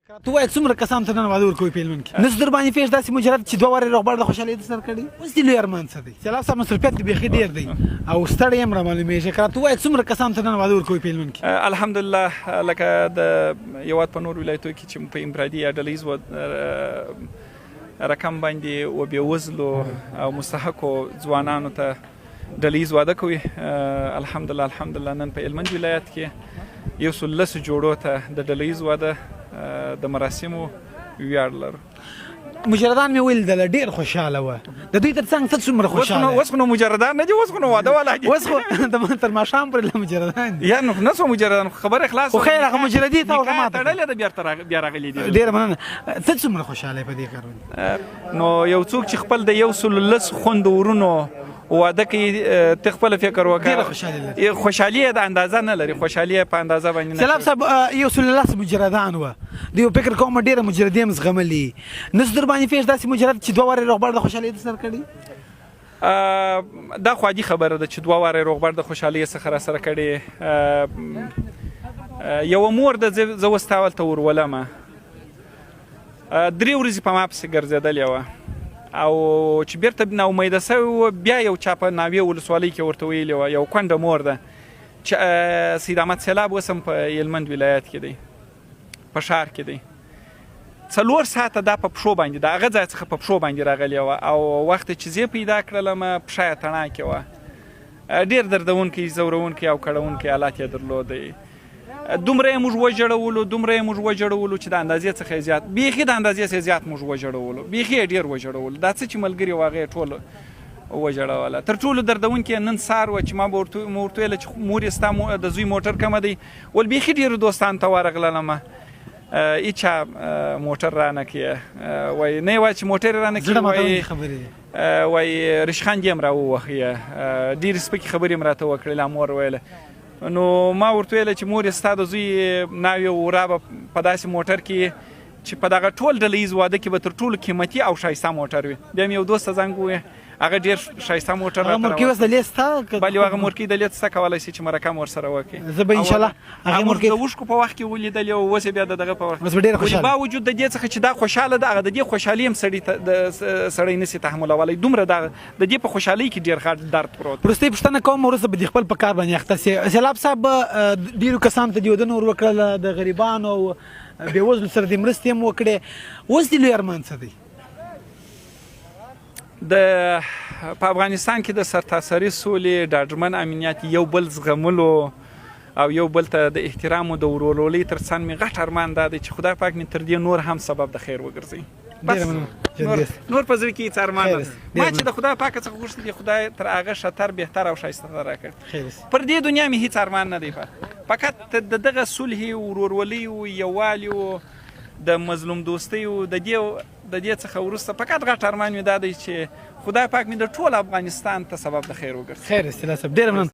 ته وایې څومره کسان ته نن واده ورکوي په هلمند کې؟ نس در باندې پېښ داسې مجرد چې دوه وارې روغبړ د خوشحالۍ در سره کړی. اوس دې لوی ارمان څه دی؟ سیلاب صاحب مصروفیت دې بیخي ډېر دی او ستړی هم رامعلومېږې. که راته ووایې څومره کسان ته نن واده ورکوي په هلمند کې؟ الحمدلله لکه د هېواد په نورو ولایتو کې چې په انفرادي یا ډله ییز رقم باندې و بېوزلو او مستحقو ځوانانو ته ډله ییز واده کوي، الحمدلله الحمدلله نن په هلمند ولایت کې یو سل لسو جوړو ته د ډله ییز واده د مراسمو ویاړ لرو. مجردان مې ولیدل ډېر خوشحاله وه، د دوی تر څنګ ته څومره خوشحاله؟ اوس خو نو مجردان نه دي، اوس خو نو واده والا دي. اوس خو تر ماښام پورې لا مجردان دي. یا نو نه څو مجردان، خبره خلاصه. خو خیر هغه مجردي ته ورته ماته تړلې ده، بیرته بیا راغلي دي. ډېره مننه. ته څومره خوشحاله په دې کار باندې؟ نو یو څوک چې خپل د 110 خوندو ورونو واده کوي، ته خپل فکر وکړه، ډېره خوشحالي لري. خوشحالي یې د اندازه نه لري، خوشحالي یې په اندازه باندې نه. سیلاب صاحب 110 مجردان وه، دوی فکر کوم ډېره مجردي هم زغملي. نس در باندې پېښ داسې مجرد چې دوه وارې روغبړ د خوشحالۍ در سره کړي؟ دا خو عادي خبره ده چې دوه وارې روغبړ د خوشحالۍ څخه را سره کړي. یوه مور ده، زه اوس تا ورته ورولمه، درې ورځې په ما پسې ګرځېدلې وه او چې بیرته ناامیده سوې وه، بیا یو چا په ناوې ولسوالۍ کې ورته ویلي وه، یو کونډه مور ده چې سید احمد سیلاب اوس هم په هلمند ولایت کې دی، په ښار کې دی. 4 ساعته دا په پښو باندې د هغه ځای څخه په پښو باندې راغلې وه او وخت چې زه پیدا کړلم پښه یې تڼاکې وه. ډېر دردونکی، ځورونکی او کړوونکی حالت یې درلودی. دومره یې موږ وژړولو، دومره یې موږ وژړولو چې د اندازې څخه یې زیات، بیخي د اندازې څخه زیات موږ وژړولو، بیخي یې ډېر وژړولو. دا څه چې ملګري وه هغه یې ټول وژړوله. تر ټولو دردونکی نن سهار وه چې ما به ورته ویل چې مور یې ستا د زوی موټر کمه دی، ول بیخي ډېرو دوستانو ته ورغللمه، هیچا موټر رانه کړي. وایي نه یوازې چې موټر یې رانه کړي، وایي رشخند یې هم راووهی، ډېرې سپکې خبرې هم راته وکړې. لا مور ویله، نو ما ورته ویل چې مور یې ستا د زوی ناوې ورا به په داسې موټر کې چې په دغه ټول ډله ییز واده کې به تر ټولو قیمتي او ښایسته موټر وي. بیا مې یو دوست ته زنګ وویل، هغه ډېر ښایسته موټر راته مورکۍ اوس د لیست سته؟ بلې هغه مورکۍ د لیست سته، کولی شي چې مرکه مو ورسره وکړي. زه به انشاءالله هغې مورکۍ د اوښکو په وخت کې ولیدلې او اوس یې بیا د دغه په وخت اوس به ډېره خوشحاله. باوجود د دې څخه چې دا خوشحاله ده، هغه د دې خوشحالي هم سړي ته د سړی نه سي تحملولی، دومره دا د دې په خوشحالۍ کې ډېر غټ درد پروت. وروستۍ پوښتنه کوم، وروسته به د خپل په کار باندې اخته سي. سیلاب صاحب ډېرو کسانو ته دې ودونه ور وکړل، د غریبانو او بېوزلو سره دې مرستې هم وکړې، اوس دې لوی ارمان څه دی؟ د په افغانستان کې د سرتاسري سولې، ډاډمن امنیت، یو بل زغملو او یو بل ته د احترام او د ورورولۍ تر څنګ مې غټ ارمان دا دی چې خدای پاک مې تر دې نور هم سبب د خیر وګرځوي. بس نور په زړه کې هېڅ ارمان نه. ما چې د خدای پاک څخه غوښتي دي، خدای تر هغه ښه تر، بهتر او ښایسته تر راکړ. پر دې دنیا مې هېڅ ارمان نه دی، فقط د دغه صلحې، ورورولۍ او یووالي او د مظلوم دوستۍ او د دې څخه وروسته فقط غټ ارمان مې دا دی چې خدای پاک مې د ټول افغانستان ته سبب د خیر وګرځوي. خیر اصطلاح صاحب، ډېره مننه.